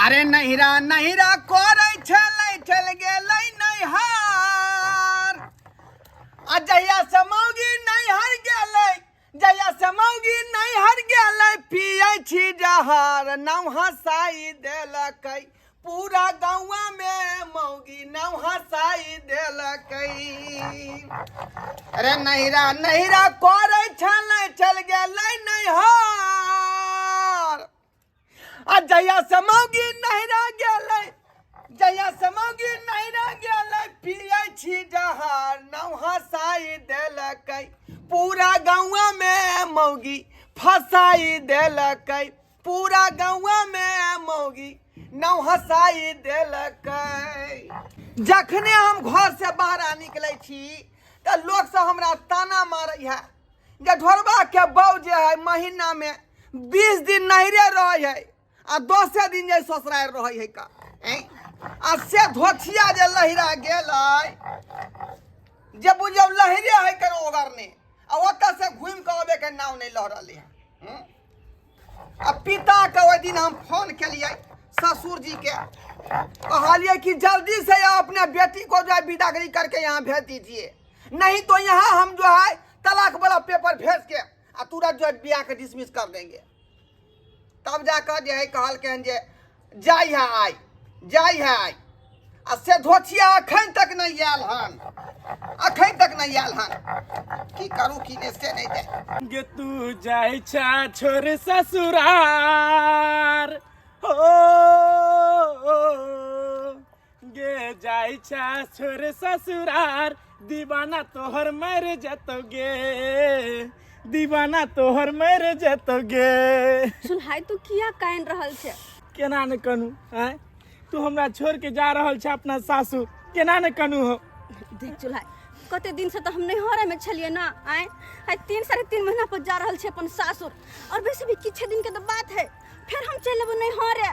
अरे नहिरा नहिरा करै छलै चल गेलै नैहर आ जहिया से मौगी नैहर गेलै जहिया से मौगी नैहर गेलै पियै छी जहर नाम हँसाई देलकै पूरा गौआ में मौगी नाम हँसाई देलकै अरे नहिरा नहिरा करै छलै चल गेलै नैहर आ जहिया से मौगी नहिरा गेलै जहिया से मौगी नहिरा गेलै पियै छी जहर नौ हँसाई देलकै पूरा गौआ में मौगी फसाई देलकै पूरा गौआ में मौगी नौ हँसाई देलकै। जखने हम घर से बाहर निकलै छी तऽ लोक सब हमरा ताना मारै है जे ढोरबा के बऊ जे है महीना में 20 दिन नहिरे रहे है आ 10 दिन जे ससुराल रहे है का ऐं? आ से धोथिया जे लहिरा गेल है जे बुझियौ लहिरे है कर ओगरने आ ओतऽ से घूमि कऽ अबे के नाव नहीं लह रहलै है। हम्म? आ पिता के ओहि दिन हम फोन केलियै ससुर जी के, कहलियै कि जल्दी से अपने बेटी को जो है विदागरी करके यहाँ भेज दीजिए, नहीं तो यहाँ हम जो है तलाक वाला पेपर भेज के आ तुरंत जो है बियाह के डिसमिस कर देंगे। तब जाकर जे है कहलकै जे जाय है आइ, जाय है आइ। आ से धोथिया अखन तक नहीं आयल हन, अखन तक नहीं आयल हन, की करू की नहीं से नहीं जाय। गे तू जाय छा छोर ससुरार हो, गे जाय छा छोर ससुरार दीवाना तोहर मर जतो गे, दीवाना तोहर मर जतो गे। सुन हाय तू किया कान रहल छे? केना ने कनू आय, तू हमरा छोड़ के जा रहल छे अपना सासुर, केना ने कनू हो? देख चुल्हा कते दिन से तो हम नैहरे में छलिए ना आय, आय 3 साढ़े 3 महीना पर जा रहल छे अपन सासुर, और वैसे भी किछे दिन के तो बात है, फिर हम चल लेबो नैहरे।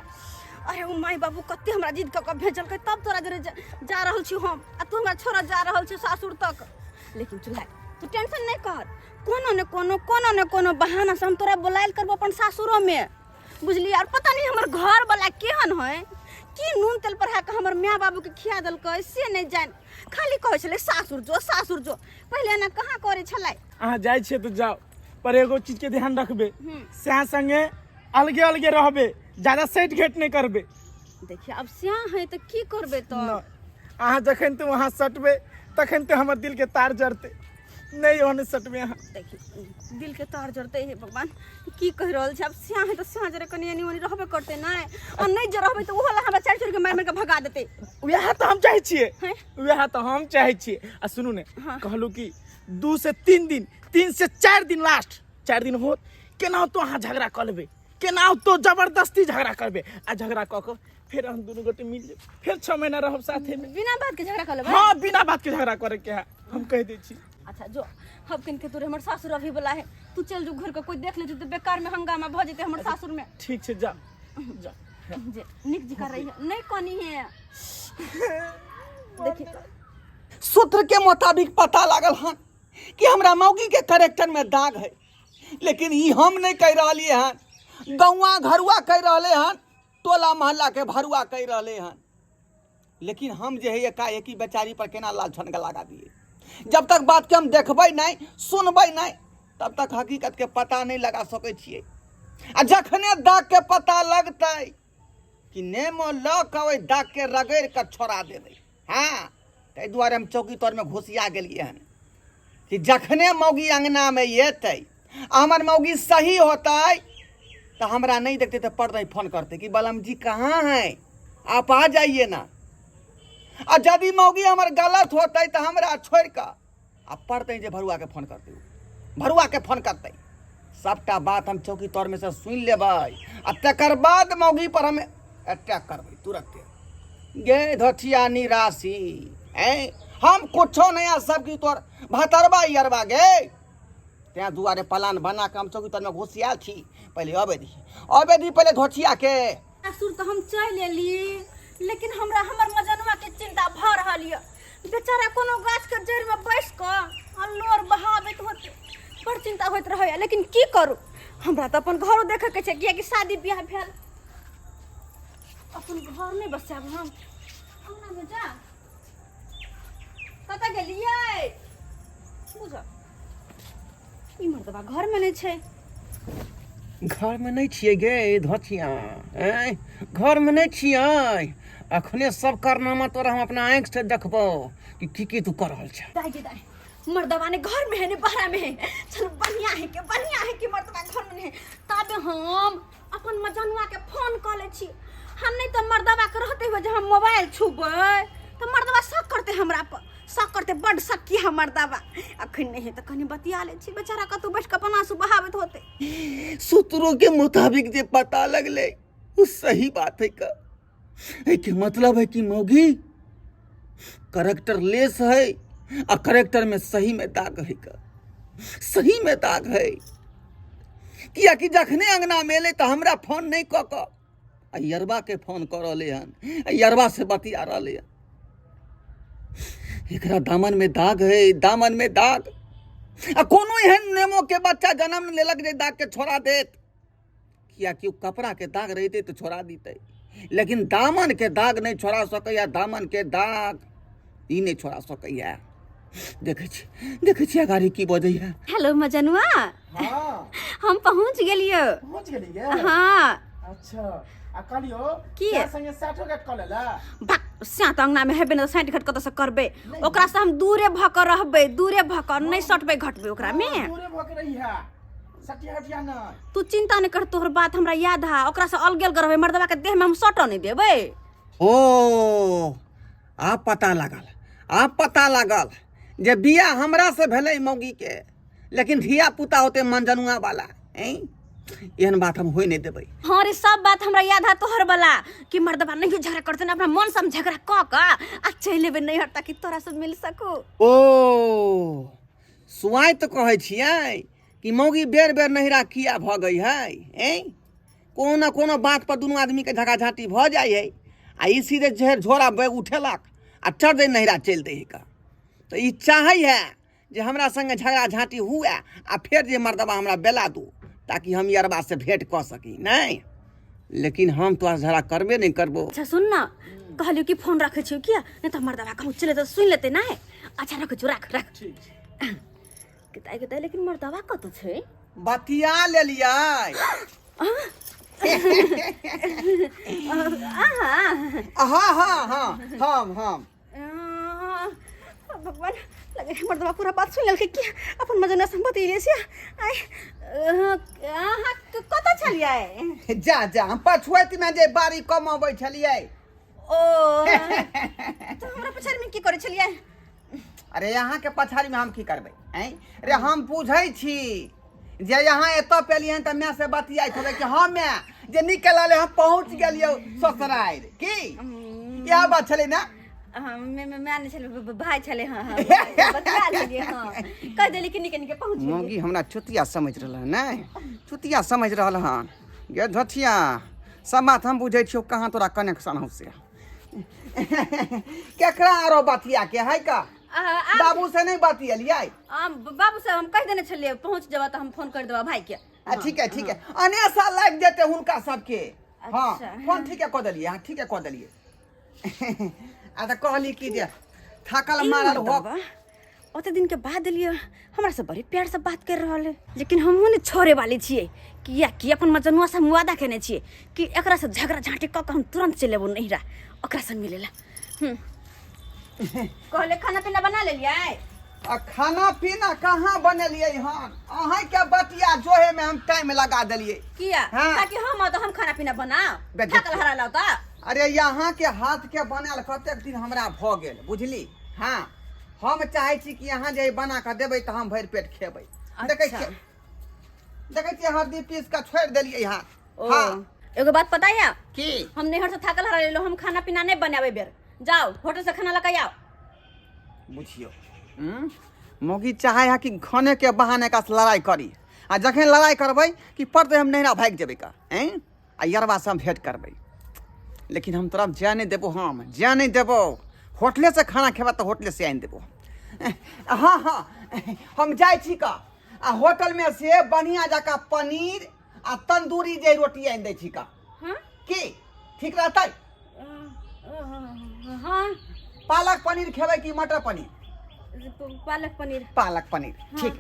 अरे ओ माई बाबू कते हमरा जिद कऽ के भेजलकै तब तोरा जरे जा रहल छी हम, आ तू हमरा छोड़ा जा रहल छी सासुर तक। लेकिन चुल्हा तू टेंशन नहीं कर, कोनो ने कोनो, कोनो ने कोनो बहाना से हम तोरा बोलायल करबो अपन सासुरो में, बुझलियै? और पता नहीं हमर घर वाला केहन है, की नून तेल पर के हमर माय बाबू के खिया देलकै से नहीं जान, खाली कहै छलै सासुर जो सासुर जो, पहिले एना कहाँ करै छलै। अहाँ जाइ छियै तऽ जाउ, पर एगो चीज के ध्यान रखबे, स्या संगे अलगे अलगे रहबे, ज्यादा सेट घेट नहीं करबे। देखिए अब स्या है तऽ की करबे तऽ? न, अहाँ जखन तऽ वहाँ सटबे तखन तऽ हमर दिल के तार जरते, नहीं ओहने सटबे अहाँ। देखिए दिल के तार जरते हे भगवान, की कहि रहल छै, अब स्या है तऽ स्या जरे कनि एनी ओनी रहबे करते नहि, और नहीं जे रहबे तऽ ओहो ला हमरा चारि चारि के मारि मारि के भगा देते। वएह तऽ हम चाहै छियै, हैं? वएह तऽ हम चाहै छियै। आ सुनू ने, हाँ। कहलू कि 2 से 3 दिन, 3 से 4 दिन लास्ट, 4 दिन होत केना तो अहाँ झगड़ा कऽ लेबै, केना तो जबरदस्ती झगड़ा करबै, आ झगड़ा कऽ कऽ फेर हम दुनू गोटे मिल जेबै, फेर 6 महीना रहब साथे में। बिना बात के झगड़ा कऽ लेबै? हाँ बिना बात के झगड़ा करे के है, हम कहि दै छी। अच्छा जो हम किन के तोरे हमर सासुर अभी वाला है, तू चल जो घर के, कोई देख ले तो बेकार में हंगामा भ जेते हमर सासुर में। ठीक छै जा जा। जे निक जी कर रही है नहीं कोनी है। देखिए सूत्र के मुताबिक पता लागल हन कि हमरा मौगी के करेक्टर में दाग है, लेकिन ई हम नहीं कह रहलिए हन, गौआ घरुआ कह रहले हन, टोला मोहल्ला के भरुआ कह रहले हन, लेकिन हम जे है एकाएकी बेचारी पर केना लाल छनका लगा दिए। जब तक बात के हम देखबै नहीं सुनबै नहीं तब तक हकीकत के पता नहीं लगा सकै छियै, आ जखने दाग के पता लगतै कि नेमो लऽ कऽ ओहि दाग के रगड़ि कऽ छोड़ा देबै। हाँ ताहि दुआरे हम चौकी तर में घुसिया गेलियै हन कि जखने मौगी अंगना में एतै आ हमर मौगी सही होतै तऽ हमरा नहीं देखतै तऽ पड़तै फोन करतै कि बलम जी कहाँ हैं आप आ जाइए ना, आ यदि मौगी हमर गलत होतै तऽ हमरा छोड़ि कऽ आ पड़तै जे भरुआ के फोन करतै, भरुआ के फोन करतै, सबटा बात हम चौकी तर में से सुनि लेबै आ तकर बाद मौगी पर हम अटैक करबै तुरंते। गे धोथिया निराशी ऐं हम कुछो नहीं आ सब की तोर भतरबा यरबा गे, तैं दुआरे प्लान बना के हम चौकी तर में घुसियाल छी। पहले अबे दी, अबे दी पहले धोथिया के। सासुर तो हम चलि एली, लेकिन हमरा हमर मजनुआ के चिंता भऽ रहल यऽ, बेचारा कोनो गाछ के जड़ि में बैस कऽ आ लोर बहाबैत होतै, बड़ चिंता होइत रहैया, लेकिन की करू हमरा तऽ अपन घरो देखै के छै, कियाकि शादी बियाह भेल। अपन घर नहि बसायब हम अंगना में जा कतऽ गेलियै बुझ ई मर्दबा घर में नहि छै घरमे नहि छियै गे धोतिया आँय घरमे नहि छियै अखने सब कारनामा तोरा हम अपना आँखिसँ देखबौ कि की की तू कऽ रहल छह दाई गे दाई मर्दबा ने घर में है ने बाहर में है चलो बढ़िया है के बढ़िया है कि मर्दबा घर में नहीं है तब हम अपन मजनुआ के फोन कऽ लै छी हम नहीं तो मर्दबा के रहते हुए जे हम मोबाइल छुबै तो मर्दबा शक करते हमरा पर शक करते बड शक किया मर्दबा अखन नहीं है तो कनी बतिया लै छी बेचारा कतौ बैठ के अपन आंसू बहाबैत होते सूत्रों के मुताबिक जे पता लगले वो सही बात है का एके मतलब है कि मौगी करेक्टर लेस है आ करेक्टर में सही में दाग है का सही में दाग है कियाकि जखने अंगना में एलै तऽ हमरा फोन नहि कऽ कऽ आ यरबा के फोन कऽ रहलै हन आ यरबा से बतिया रहलै हन एकरा दामन में दाग है दामन में दाग आ कोनो एहन नेमो के बच्चा जन्म लेलक जे दाग के छोड़ा देत कियाकि ओ कपड़ाके दाग रहितै तऽ छोड़ा दितै लेकिन दामनके दाग नहि छोड़ा सकैए दामनके दाग ई नहि छोड़ा सकैए देखै छी देखै छी अगाड़ी की बजैए हेलो मजनुआ हाँ हम पहुंच गेलियो पहुंच गेलियै हाँ अच्छा आ कहलियो की? तोरा संगे साठो घाट कऽ लेला भाग स्यात अंगना में हेबे ने तऽ साँठि घाट कतऽ से करबै ओकरा से हम दूरे भऽ कऽ रहबै दूरे भऽ कऽ नहि सटबै घटबै ओकरा में हाँ, दूरे भऽ के रही है सटिया हटिया नहि तू चिंता नहि कर तोहर बात हमरा याद है ओकरा से अलगे अलग रहबै मर्दबा के देह में हम सटऽ नहि देबै ओ आब पता लागल आब पता लागल जे बियाह हमरा से भेलै मौगीके लेकिन धिया पुता होते मनजनुआ वाला ऐं एहन बात हम होइ नहि देबै हाँ रे सब बात हमरा याद है तोहर वाला कि मर्दबा नहीं झगड़ा करते ना अपना मन से हम झगड़ा कऽ कऽ आ चलि एबै नैहर ताकि तोरा से मिल सकू ओ सुआइत तऽ कहै छियै कि मौगी बेर बेर नहिरा किया भऽ गई है ऐं कोनो ने कोनो बात पर दुनू आदमीके झगड़ा झाँटी भऽ जाइ है आ ई सीधे झेर झोरा बैग उठेलक आ चढ़ दे नहिरा चलि दै है का तऽ ई चाहै है जे हमरा संगे झगड़ा झाँटी हुए आ फेर जे मर्दबा हमरा बेला दू ताकि हम यरबा से भेंट कऽ सकी नहि लेकिन हम तोरा से झगड़ा करबे नहि करबो अच्छा सुन ना कहलियो कि फोन रखे छियो किया नहीं तो मर्दबा कहूँ चले तो सुन लेते ना अच्छा रखे छियो राख राख ठीक छै कताई कताई लेकिन मर्दबा कतऽ छै बतिया लेलियै अहाँ हाँ हाँ हाँ हम हम आह, भगवान लगे है मर्दबा पूरा बात सुन लेलकै कि अपन मजना से बतेले से आइ अहाँ कतऽ छलियै जा जा हम पछुआति में जे बाड़ी कमबै छलियै ओ तऽ हमरा पछाड़ीमे की करै छलियै अरे अहाँके पछाड़ीमे हम की करबै आँय रे हम बुझै छी जे यहाँ एतऽ पेलियै हन तऽ माय से बतियाइत होबै कि हँ माय जे निकल रहलै हम पहुँच गेलियै ससुरारि की इएह बात छलै ने हाँ मैं नहीं छलै भाई छलै हाँ हाँ बतिया लेलियै हाँ कह देली कि निके निके पहुँच गेलियै मौगी हमरा चुतिया समझि रहल हन नहि चुतिया समझि रहल हन गे धोथिया सब बात हम बुझै छियौ कहाँ तोरा कनेक्शन हौ से केकरा आरो बतिया के है का बाबू से नहीं बतियलियै बाबू से हम कह देने छलियै पहुँच जेबा तऽ हम फोन कर देबा भाई के आ ठीक है ठीक है अनेसा लागि जेतै हुनका सबके हाँ अच्छा। फोन ठीक है कऽ देलियै हाँ ठीक है कऽ देलियै आ तऽ कहली कि जे थाकल मारल हो ओते दिन के बाद एलियै हमरा से बड़ी प्यार से बात कर रहल है लेकिन हमहूँ ने छोड़े वाली छियै किया कि अपन मजनुआ से हम वादा केने छियै कि एकरा से झगड़ा झाँटी कऽ के हम तुरंत चलि एबो नैहरा ओकरा से मिलेला कहले खाना पीना बना लेलियै आ खाना पीना कहाँ बनेलियै हन अहाँके बतिया जोहे में हम टाइम लगा देलियै किया हाँ। ताकि हम तो हम खाना पीना बनाओ बे- थाकल हरा लाओ तऽ अरे यहाँ के हाथ के बनायल कतेक दिन हमरा भऽ गेल बुझली हाँ हम चाहै छी कि अहाँ जे बना कऽ देबै तऽ हम भरि पेट खेबै देखै अच्छा। छियै देखै छियै हरदी पीस कऽ छोड़ि देलियै हँ ओ हाँ एगो बात पता है की हम नैहर से थाकल हरा लेलो हम खाना पीना नहीं बनावे बेर जाओ होटल से खाना लगा आओ बुझियौ हम्म? मौगी चाहे है कि खाने के बहाने का लड़ाई करी आ जखन लड़ाई करबै कि पड़तै हम नैहरा भागि जेबै का ऐं आ यरबा से हम भेंट करबै लेकिन हम तोरा जाय नहि देबो हम जाय नहि देबो होटले से खाना खेबा तऽ होटले से आनि देबो हाँ हाँ हम जाइ छी का आ होटल में से बढ़िया जकाँ पनीर आ तंदूरी जे रोटी आनि दै छी का हाँ की ठीक रहतै हाँ। पालक पनीर खेबै कि मटर पनीर? पालक पनीर। पालक पनीर। ठीक,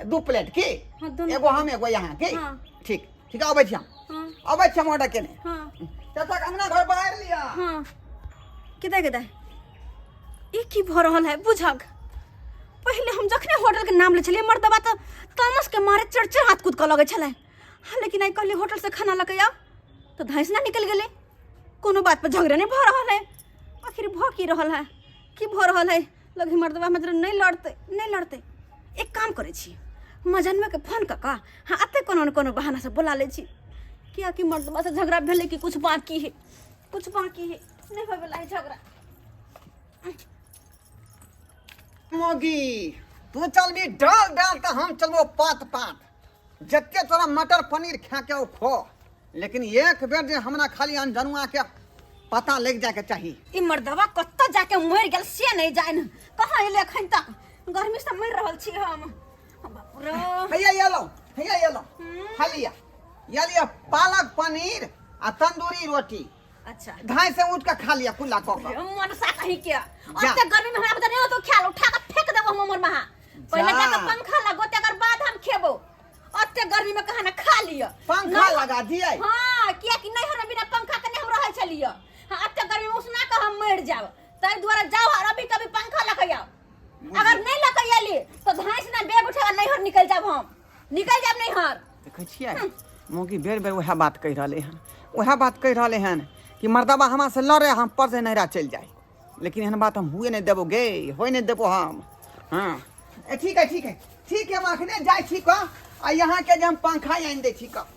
2 प्लेट की? हाँ, दुनू। एगो हम एगो यहाँ की? हाँ। ठीक ठीक, अबै छी हम। हाँ। अबै छी हम ऑर्डर केने। हाँ। चाचा के अंगना घर बाहर लिया। हाँ। केदा केदा ई की भऽ रहल है बुझक। पहिले हम जखने होटल के नाम लै छलियै मर्दबा तऽ तामस के मारे चढ़ हाथ कूद कऽ लगै छलै। हाँ, लेकिन आइ कहलियै होटल से खाना लऽ के आउ तऽ धैंस ना निकलि गेलै। कोनो बात पर झगड़ा नहीं भऽ रहल है। आखिर भऽ की रहल है, की भऽ रहल है? लगे मर्दबा मतलब नहीं लड़तै, नहीं लड़तै। एक काम करै छी, मजनुआ के फोन कऽ कऽ हाँ एते कोनो न कोनो बहाना से बोला लै छी, कियाकि मर्दबा से झगड़ा भेलै कि कुछ बाकी है, कुछ बाकी है, नहीं होय वला है झगड़ा। मोगी तू चलबी डाल डाल तऽ हम चलबो पात पात। जते तोरा मटर पनीर खा के ओ खो, लेकिन एक बेर जे हमरा खाली अनजनुआ के पता लग जाए के चाही। ई मर्दबा कतऽ जाके मरि गेल से नहीं जान, कहाँ एलै एखन तक? गर्मी से मरि रहल छी हम। बाप रे। हैया एलौ, हैया एलौ। खा लिया, या लिया पालक पनीर आ तंदूरी रोटी। अच्छा। धाय से उठ के खा लिया कुल्ला कऽ कऽ। मनसा कहीं के ओते गर्मी में हमरा पता नहीं हो तो ख्याल उठा के फेंक देबो हम हमर महा। पहिले जाके पंखा लगो तकर बाद हम खेबो। ओते गर्मी में कहाँ ना खा लिया। पंखा लगा दिए। हाँ, किया कि नहीं हमरा बिना पंखा के नहीं हम रहै छलियै। हाँ, एते गर्मी में उसना के हम मरि जाब, ताहि दुआरे जाओ और अभी कभी पंखा लगे आओ। अगर नहीं लगे आली तो धांस ना बैग उठा के नैहर निकल जाब, हम निकल जाब नैहर। देखै छियै मौगी बेर बेर वएह बात कहि रहलै हन, वएह बात कहि रहलै हन कि मर्दबा हमरा से लड़े हम पर से नैहरा चलि जाए, लेकिन एहन बात हम हुए नहीं देबो गे, होए नहीं देबो हम। हाँ ए ठीक है, ठीक है, ठीक है, हम अखने जाइ छी कऽ आ यहाँ के जे हम पंखा आनि दै छी कऽ,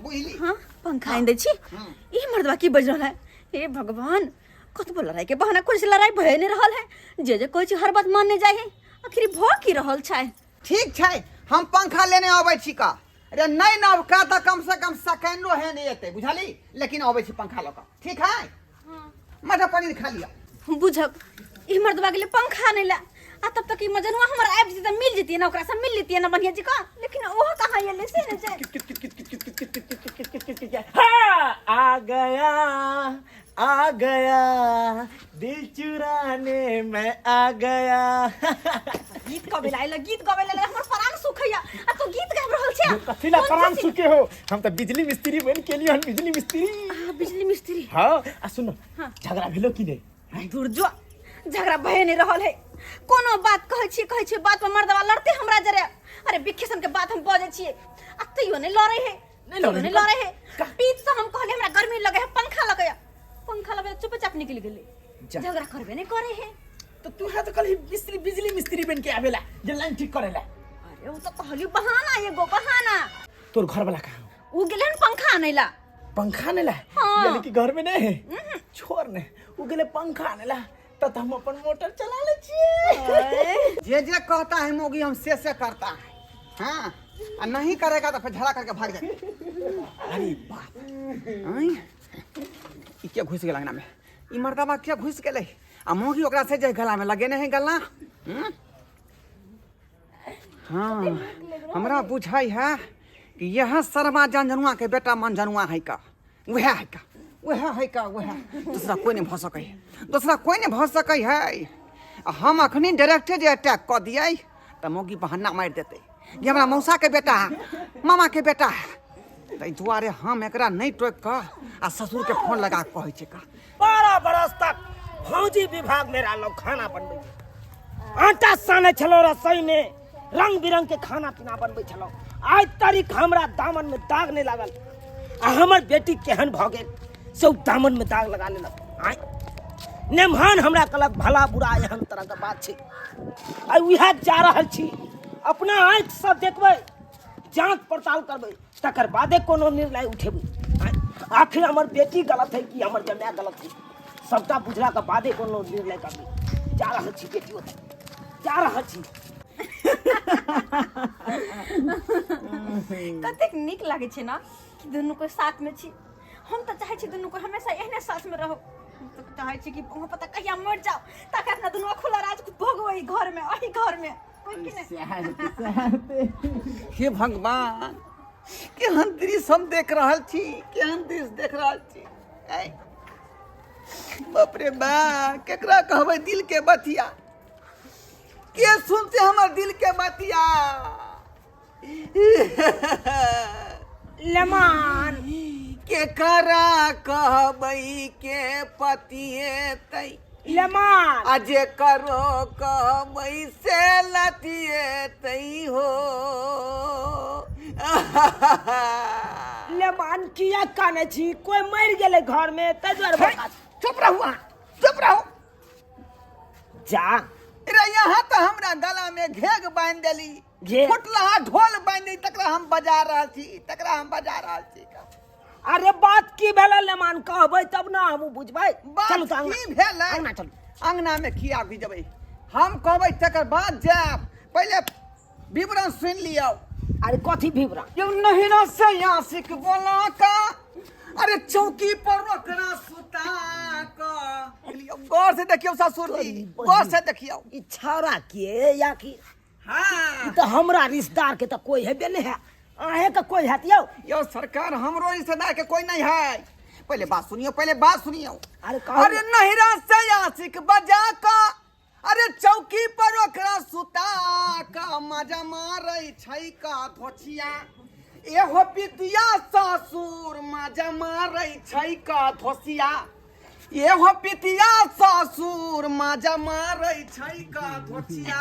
बुझली? हाँ, पंखा आनि दै छी। ई मर्दबा की बजि रहल है? हे भगवान, कतबो लड़ाई के बहाना कुछ लड़ाई भए नहीं रहल है। जे जे कहै छी हर बात मानने जाइ है, आखिर भऽ की रहल छै? ठीक छै, हम पंखा लेने अबै छी कऽ। अरे नहीं नवका तऽ कम से कम सेकेंडो है नहीं एतै, बुझली? लेकिन अबै छी पंखा लऽ कऽ, ठीक है? मटर पनीर खा लिअ। बुझक ई मर्दबा गेलै पंखा नहीं ला, आ तब तक ई मजनुआ हमर आबि जेतै तऽ मिल जेतियै ना, ओकरा से मिल लेतियै ना बढ़िया जी का, लेकिन ओहो कहाँ एलै से नहि जाय। हाँ, आ गया आ गया दिल चुराने मैं आ गया। गीत गाबै ला आइल, गीत गाबै ला हमर प्राण सुखैया आ तू गीत गाबि रहल छे। कथी ला कोन प्राण चीज? सुखे हो? हम तऽ बिजली मिस्त्री बनि के लिए हन, बिजली मिस्त्री। आ, बिजली मिस्त्री। हाँ, आ सुनो, हाँ। झगड़ा भेलो कि नहीं? दूर जो, झगड़ा भए नहीं रहल है। कोनो बात कहै छी, कहै छी बात पर मर्दबा लड़ते हमरा जरे। अरे बिखेसन के बात हम बजै छियै आ तैयो नहीं लड़ै है। नहीं लड़ै तैयो नहीं है। लड़ै है। पीत से हम कहलियै हमरा गर्मी लगे है, पंखा लगे है, पंखा लगे चुपचाप निकलि गेलै। जा। झगड़ा करबे नहीं करे है। तो तू है तो कल मिस्त्री बिजली मिस्त्री बन के आवेला जे लाइन ठीक करेला। अरे वो तो कहलियो बहाना, एगो बहाना। तोर घर वाला कहाँ? उ गेलै हन पंखा आनै ला। पंखा आनै ला? हाँ। यानी कि घर में नहीं है? छोड़ ने, उ गेलै पंखा आनै ला तब हम अपन मोटर चला ले छियै। जे जे कहता है मोगी हम से से करता है। हाँ, आ नहीं करेगा तो फिर झगड़ा करके भाग जाएगा। अरे बाप, आँय? ई के घुस गेल अंगना में? ई मर्दबा के घुस गेलै? आ मोगी ओकरा से जे गला में लगेने है गला। हाँ, हमरा बुझाई है कि यह शर्मा जनजनुआ के बेटा मनजनुआ है का, वह है का, वह है का, वह दूसरा कोई नहीं भऽ सकै है, दूसरा कोई नहीं भऽ सकै है। आ हम अखनी डायरेक्टे जे अटैक कऽ दियै तऽ मौगी बहाना मारि देतै कि हमरा मौसा के बेटा है, मामा के बेटा है। ताहि दुआरे हम एकरा नहीं टोकि कऽ आ ससुर के फोन लगा कऽ कहै छै का। 12 बरस तक फौजी विभाग में रहलहुँ, खाना बनबै, आटा सानै छलहुँ रसोई में, रंग बिरंग के खाना पीना बनबै छलहुँ। आइ तारीख हमरा दामन में दाग नहीं लागल आ हमर बेटी केहन भऽ गेल से ओ दामन में दाग लगा लेलक। आइ नेमहान हमरा कहलक भला बुरा एहन तरह के बात छै। आइ उएह जा रहल छी, अपना आँखिसँ देखबै, जांच पड़ताल करबै, तकर बादे कोनो निर्णय उठेबै। आखिर हमर बेटी गलत है कि हमर जमाय गलत है, सबटा बुझला के बादे कोनो निर्णय करबै। जा रहल छी बेटी ओतऽ, जा रहल छी। कतेक नीक लागै छै ना कि दुनू कोई साथ में छी। हम तऽ चाहै छी दुनू कोई हमेशा एहने साथ में रहो। हम तऽ चाहै छी कि वहाँ पता कहिया मरि जाओ ताकि अपना दुनू खुला राज भोगो एहि घर में, एहि घर में। कोई कि नहि? हे भगवान, केहन दृश्य हम देख रहल छी, केहन दृश्य देख रहल छी। ऐ, बाप रे बा, केकरा कहबै दिल के बतिया? के सुनते हमर दिल के बतिया? लेमान केकरा कहबै के पतिएतै? लेमान आ जे करो कहबै से लतिएतै हो। लेमान किया कानै छी? कोई मरि गेलै घर में ताहि दुआरे बका। चुप रहू अहाँ, चुप रहू। जा रे, यहाँ तऽ हमरा गला में घेघ बान्हि देली, घेघ? फुटलहा ढोल बान्हि देली, तकरा हम बजा रहल छी, तकरा हम बजा रहल छी। अरे बात की भेलै लेमान, कहबै तब ना हमहूँ बुझबै। बात चलू तऽ अंगना। की भेलै? अंगना चलू। अंगना में किया भिजबै? हम कहबै तकर बाद जायब, पहिले विवरण सुनि लियौ। अरे कथी विवरण? यौ नहिरा से आशिक बोला का, अरे चौकी पर ओकरा सुता का। लियौ, गौर से देखियौ ससुर जी, गौर से देखियौ। ई छौड़ा के या कि हाँ ई तऽ हमरा रिश्तेदार के तऽ कोई हेबे नहीं है, अहें के कोई हैत यौ? यौ सरकार, हमरो रिश्तेदार के कोई नहीं है। पहले बात सुनियो, पहले बात सुनियो। अरे कहू। अरे नहिरा से आशिक बजा का, अरे चौकी पर ओकरा सुता का, मजा मारै छै का धोछिया। एहो पितिया ससुर, मजा मारै छै का धोसिया। एहो पितिया ससुर, मजा मारै छै का धोछिया।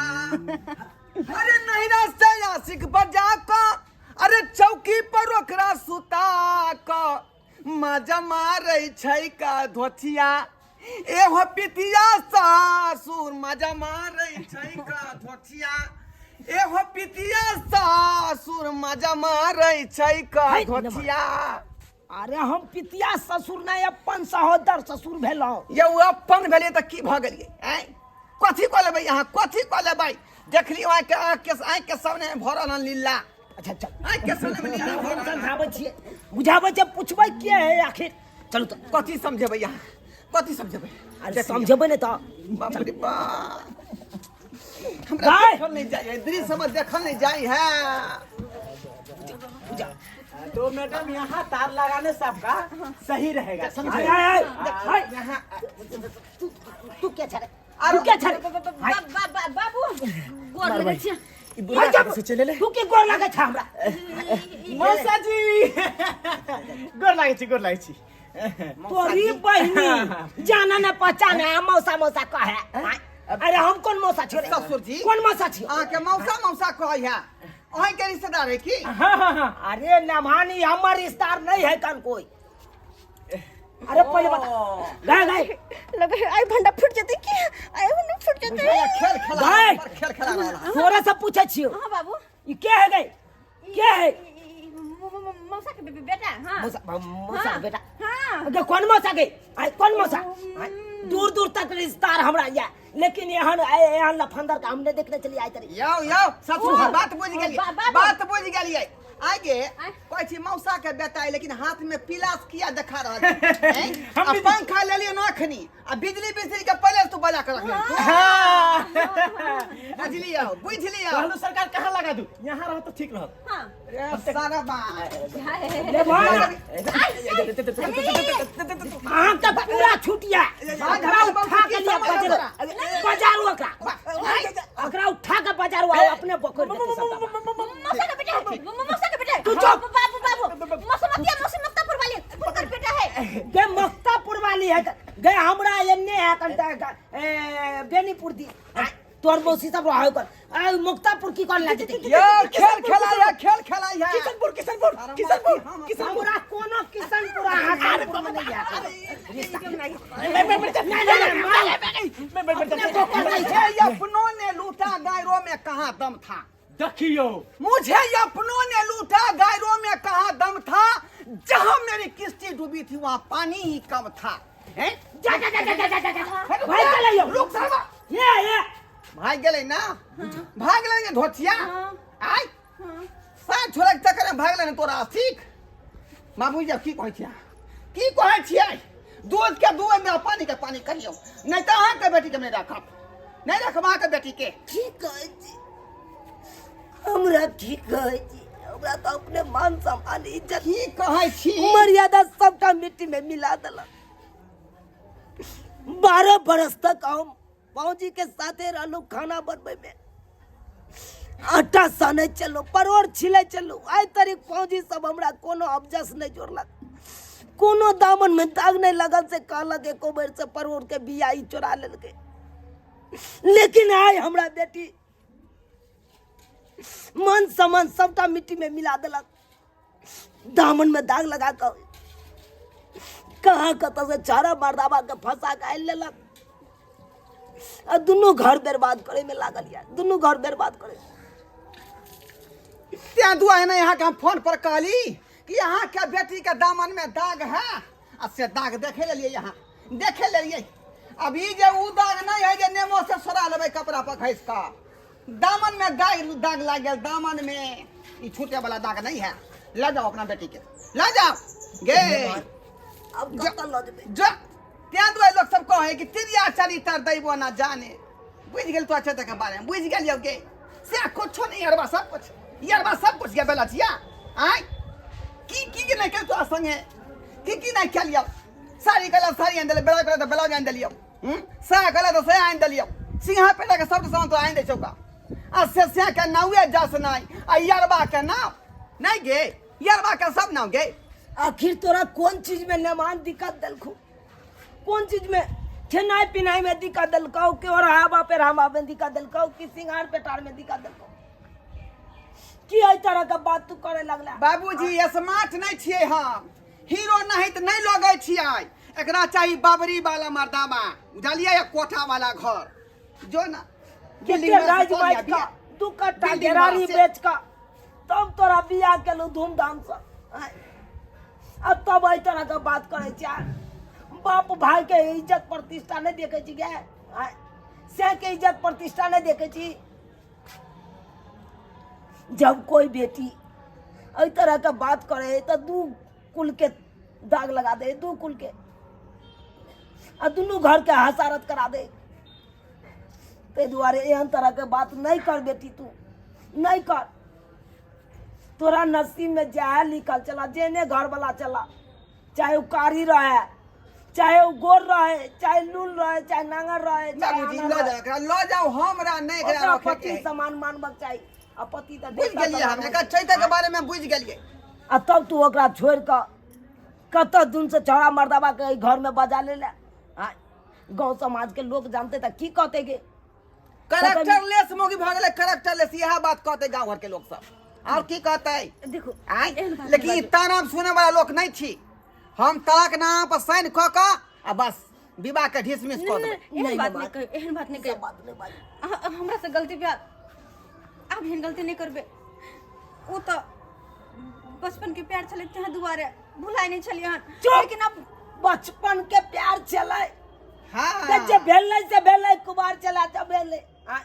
अरे नहिरा से आशिक बजा का, अरे चौकी पर ओकरा सुता का, मजा मारै छै का धोथिया। एहो पितिया सासुर, मजा मारै छै का धोथिया। एहो पितिया सासुर, मजा मारै छै का है, धोथिया। अरे हम पितिया ससुर नहीं, अपन सहोदर ससुर भेलहुँ। यौ अपन भेलियै तऽ की भऽ गेलियै? आँय, कथी कऽ लेबै अहाँ, कथी कऽ लेबै? देखलियै अहाँके आँखि के, आँखि के सामने भऽ रहल हन लीला। अच्छा चल। आँखि के सामने मे लीला भऽ रहल हन। समझाबै छियै, बुझाबै छियै, पुछबै के है आखिर। चलू तऽ। कथी समझेबै अहाँ, कथी समझेबै? अरे समझेबै नहि तऽ। बाप रे बाप, हमरा गाय! देखल नहीं जाय है, दृश्य हमर देखल नहीं जाय है। तो मैडम यहाँ तार लगाने से आपका सही रहेगा, समझे? आय, आय, आय, यहाँ तू तू क्या छे रे? अरे तू क्या छे रे? बाबू, गोर लगै छी। ई बुढ़ा चुप। से चले ले। तू के गोर लागै छ हमरा? मौसा जी, गोर लागै छी, गोर लागै छी। तोरी बहिनी जाना न पहचाने आ मौसा मौसा कहे। अरे हम कौन मौसा छियो रे? ससुर जी। कौन मौसा छियो? अहाँके मौसा मौसा कहै है, अहाँके रिश्तेदार है की? हाँ हाँ हाँ। अरे नभानी, हमर रिश्तेदार नहीं है कन कोई। अरे पहले बता, गए गए। लगे है आई भंडा फूट जेतै की, आई भंडा फूट जेतै। खेल खेला भाई। बड़ खेल खेला रहल है। तोरा से पूछे छियो। हाँ बाबू। ई के है गई, के है? मौसा के बेटा। हाँ मौसा, मौसा के बेटा? हाँ। गे कौन मौसा गे? आय कौन मौसा? आय, दूर दूर तक रिश्तेदार हमरा या, लेकिन एहन एहन लफंदर का हमने देखने चली आय तरी। यौ यौ ससुर, ओ, बात बुझि गेलियै, बाबू। बात बुझि गेलियै। आगे आँय। कहै छी मौसा के बेटा है, लेकिन हाथ में पिलास किया देखा रहल छै? हैं? हम आ भी- पंखा लेलियै न अखनी, आ बिजली बिजली के पहिले तू बजा के रखले। हाँ। बुझलियौ, बुझलियौ। कहलू सरकार कहाँ लगा दू, यहाँ रहो तो ठीक रहो। हाँ। रे सारा बात। ले भाग, अहाँ के पूरा छुटिया। ओकरा उठा के लिया बाजार, बाजार ओकरा, ओकरा उठा के बाजार आओ, अपने बकोर देते सबटा। मौसा का बेटा है, मौसा का बेटा है। तू चुप। बाबू बाबू, मौसा मतिया, मौसी मक्तापुर वाली उनकर बेटा है। गे मक्तापुर वाली है गे, हमरा एन्ने है कन बेनीपुर दी तोर मौसी सब रहे कर। आ मुक्तापुर की कर लागे? यौ खेल खेला है, खेल खेला है। किशनपुर, किशनपुर, किशनपुर, किशनपुर। हमरा कोनो किशनपुर हासनपुर में नहीं है रिश्ता। नहीं नहीं नहीं, मार। अपने बकोर दै छै। मुझे अपनों ने लूटा, गायरों में कहाँ दम था? देखियो, मुझे अपनों ने लूटा, गायरों में कहाँ दम था? जहाँ मेरी किश्ती डूबी थी वहाँ पानी ही कम था, हैं? जा जा जा जा जा जा जा, भाई चले यो। रुक साहब। ये ये भाग गेलै ना, भाग गेलै ने धोतिया। हाँ। आय हाँ। साँझ छोड़क चक्कर में भाग गेलै ने तोरा ठीक। बाबू जी, की कहै छियै, की कहै छियै? दूध के दूध में पानी के पानी करियौ, नहीं तऽ अहाँके बेटी के नहि राखब, नहि राखब अहाँके बेटी के। की कहै छी हमरा? की कहै छी हमरा? तऽ अपने मान सम्मान इज्जत की कहै छी मर्यादा सबटा मिट्टी में मिला देलक। 12 बरस तक हम भौजी के साथे रहलू, खाना बनबै में आटा सानै चलू, परोड़ छिलै चलू। आइ तक फौजी सब हमरा कोनो अबजस नहि जोड़लक, कोनो दामन में दाग नहि लगल से कहलक एको बेर से परोड़ के बिया ई चोरा लेलकै। लेकिन आइ हमरा बेटी मन समन सबटा मिट्टी में मिला देलक, दामन में दाग लगा कऽ कहाँ कतऽ से चारा मर्दाबा के फंसा के आनि लेलक आ दुनू घर बर्बाद करे में लागल या, दुनू घर बर्बाद करे। तें दुआ है ना यहाँ के हम फोन पर कहली कि यहाँ के बेटी के दामन में दाग है, आ से दाग देखे लेलिए, यहाँ देखे लेलिए। अब ई जे उ दाग नहीं है जे नेमो से सोरा लेबै कपड़ा पर घसि कऽ, दामन में दाग दाग लाग गेल दामन में, ई छूटे वाला दाग नहीं है। ले जाओ अपना बेटी के, ले जाओ गे। अब कतऽ लऽ जेबै? जा तें दुआरे लोक सब कहै कि तिरिया चरित्र दैबो ना जाने। बुझि गेल तो अच्छा के बारे में बुझि गेलियौ गे, से कुछो नहीं अरबा सब कुछ यरबा सब कुछ गे बेला छिया आय की की के नहीं केल तो संगे की की नहीं खेलियौ। साड़ी कला साड़ी आनि देलियौ, ब्लाउज कला तऽ ब्लाउज आनि देलियौ, साया कला तऽ साया आनि देलियौ, सिंघा पेटा के सब सामान तो आनि दै छौ का। आ से से के नावे जस नहीं आ यरबा के नाव नहीं गे, यरबा के सब नाव गे। आखिर तोरा कोन चीज में नेमान दिक्कत देलखू? कोन चीज में खेनाइ पिनाइ में दिक्कत देलकौ कि ओढ़ावा पेढ़ावा में दिक्कत देलकौ कि सिंगार पेटार में दिक्कत देलकौ? की एहि तरह के बात तू करे लगला? बाबूजी स्मार्ट नहीं छियै हम, हीरो नहीं तऽ नहीं लगै छियै। एकरा चाही बाबरी वाला मर्दाबा, बुझलियै, या कोठा वाला घर जो ना बिल्डिंग में राज बाज का दू कट्ठा घेरारी बेच का तब तोरा बियाह केलू धूमधाम से, अब तब एहि तरह के बात करे छियै। बाप भाई के इज्जत प्रतिष्ठा नहीं देखे छी गे, से के इज्जत प्रतिष्ठा नहीं देखे छी। जब कोई बेटी एहि तरह के बात करे तो दू कुल के दाग लगा दे, दू कुल के आ दुनू घर के हसारत करा दे। ताहि दुआरे एहन तरह के बात नहीं कर बेटी, तू नहीं कर। तोरा नसीब में जहे लिखल चला, जेने घर वाला चला, चाहे वो कारी रहे, चाहे वो गोर रहे, चाहे लूल रहे, चाहे नांगर रहे, चाहे बाबूजी आनर लऽ रहे। जाओ एकरा, लऽ जाओ, हमरा नहि एकरा ओकरा रखैके पति है। समान मानबक चाही। आ पति तऽ बुझि देवता गेलियै हम समान एकर होइ छै। चैते के बारे में बुझि गेलियै। आ तब तू ओकरा छोड़ि कऽ कतऽ दिन से छौड़ा मर्दाबा के एहि घर में बजा ले ले। आ गाँव समाज के लोग जानते तऽ की कहते गे? करेक्टर लेस मौगी भऽ गेलै, करेक्टर लेस, इएह बात कहते गाँव घर के लोग सब, और की कहते? देखो आँय एहन बात लेकिन नहि ई बाजू। ताना सुने वाला लोक नहीं छी हम। तलाक नाम पर साइन कऽ कऽ आ बस विवाह के ढिसमिस कऽ नहि, देबै। नहि, एहन नहि, बात बात। नहि कहियौ, एहन बात नहि ई कहियौ। सब बात नहि बाजू। अहाँ हमरा से गलती भेल, आब एहन गलती नहि करबै। ओ तऽ बचपन के प्यार छलै, तें दुआरे भुलाय नहि छलियै हन। चुप! लेकिन अब बचपन के प्यार छलै हाँ तऽ जे भेलै से भेलै, कुमार छलै जब भेलै। आँय,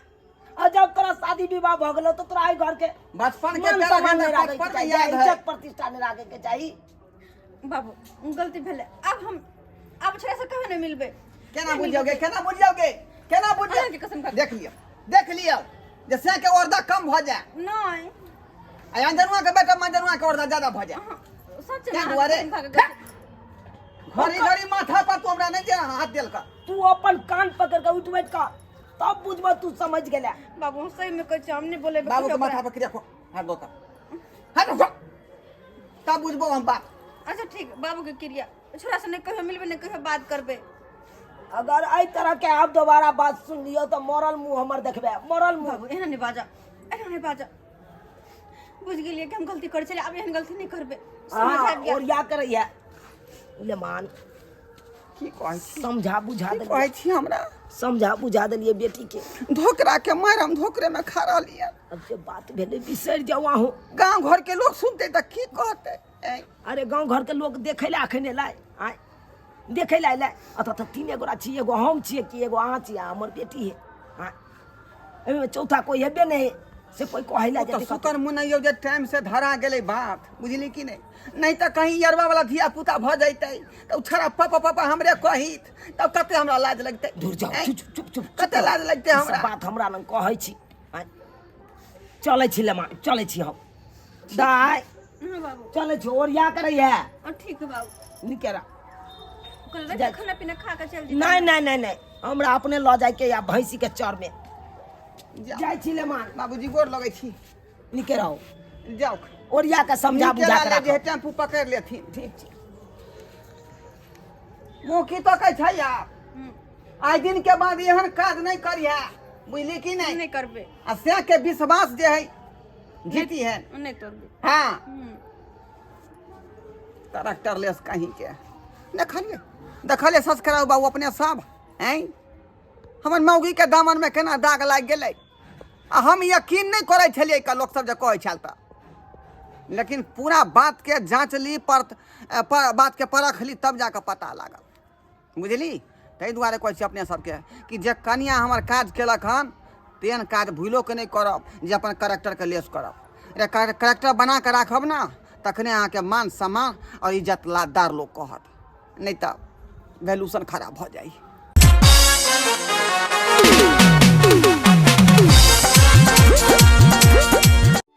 आ जब तोरा शादी विवाह भऽ गेलौ तऽ तोरा एहि घर के बचपन के मान प्यार सम्मान एखन नहि तक राखैके बचपन में चाही, याद है। इज्जत प्रतिष्ठा नहि राखैके चाही। बाबू गलती भेलै, आब हम आब छोड़ा से कहियो नहि मिलबै। केना बुझि जाओगे, केना बुझि जाओगे, केना बुझि अहाँके कसम खा- देख लियौ, देख लियौ जे से के औरदा कम भऽ जाए नहि आ अंजनुआ के बेटा मंजनुआ के औरदा ज्यादा भऽ जाए। अहाँ सच तें में दुआरे अहाँके कसम खा कऽ गलती- घड़ी घड़ी माथा पर तू हमरा नहि जे हाथ देल कर। तू अपन कान पकड़ के उठ बैठ कर तब बुझब तू समझ गेला। बाबू हम सही में कहै छी, हम नहि बोलेबै बाबू के कहियो माथा ओकरा। पर क्रिया खो हाथ दो हाथ दो तब बुझबो हम बात। अच्छा ठीक, बाबू के क्रिया छोरा से नहि कहियो मिलबै, नहि कहियो बात करबै। अगर एहि तरह के आप दोबारा बात सुन लियो तो मरल मुंह हमर देखबे, मरल मुंह। बाबू एना नहि बाजा, एना नहि बाजा। बुझि गेलियै कि हम गलती करै छलियै, आब एहन गलती नहि करबै, समझ हाँ, आबि गेल। और या करैया ले मान। की कहै छी? समझा बुझा की देलियै। कहै छी हमरा? समझा बुझा देलियै बेटी के। धोकरा के मारि हम धोकरे में खा रहलियै। अब जे बात भेलै बिसरि जाउ अहूँ। गाँव घर के लोग सुनते तऽ की कहते? ऐं। अरे गाँव घर के लोग देखै लए अखन एलै, आँय देखै लए एलै। अतऽ तऽ तीने गोरा छी, एगो हम छियै कि एगो अहाँ छियै, हमर बेटी है। आँय एहिमे चौथा कोई हेबे नहि है से कोई कहै लए ओ तऽ जेतै कतौ। सुकर मुनैयौ जे टाइम से धरा गेलै बात, बुझली कि नहि? नहि तऽ कहीं यरवा वाला धिया पुता भऽ जैतै तऽ ओ छड़ा पापा पापा हमरे कहित, तब कते हमरा लाज लगतै। दूर जाओ, ऐं? चुप चुप चुप चुप। कते लाज लगतै ई सब हमरा? बात हमरा लग कहै छी। आँय, चलै छी लेमा, चलै छी हम। दाय हाँ बाबू चलै छी, ओरिया करै है। हाँ, ठीक है बाबू। निकेरा। कहलबै जाइ। खाना पीना खा के चल जेतै। नहीं नहीं नहीं नहीं, हमरा अपने लऽ जाइके या भैंसी के चर में। जाउ। जाइ छी ले मान। बाबूजी, गोर लगै छी। नीके रहू। जाउ। ओरिया के समझा नीके बुझा के लाले जे राखब। टेम्पू पकड़ि लेथिन। ठीक छै। मुँह की तकै छै आब? आइ दिन के बाद एहन काज नहि करिहे, बुझली कि नहि? नहि करबै। आ से के विश्वास जे है जीती है। नहि तोड़बै। हाँ, ट्रैक्टर लेस कहीं के देखलिए, देखलिए सस्कराउ बाबू अपने सब हैं, हमर मौगी के दामन में केना दाग लागि गेलै। आ हम यकीन नहि करै छलियै का लोक सब जे कहै छल तऽ, लेकिन पूरा बात के जाँच ली पर, पर बात के परख ली, तब जाकऽ पता लागल, बुझली? ताहि दुआरे कहै छी अपने सबके कि जे कनिया हमर काज केलक हन, तेहन काज भूलोके नहि करब जे अपन करेक्टरके लेस करब। रे करेक्टर बना कऽ राखब ने, तखने अहाँके मान सम्मान आओर इज्जत लादार लोक कहत, नहि तऽ वैल्यूशन खराब भऽ जाइ।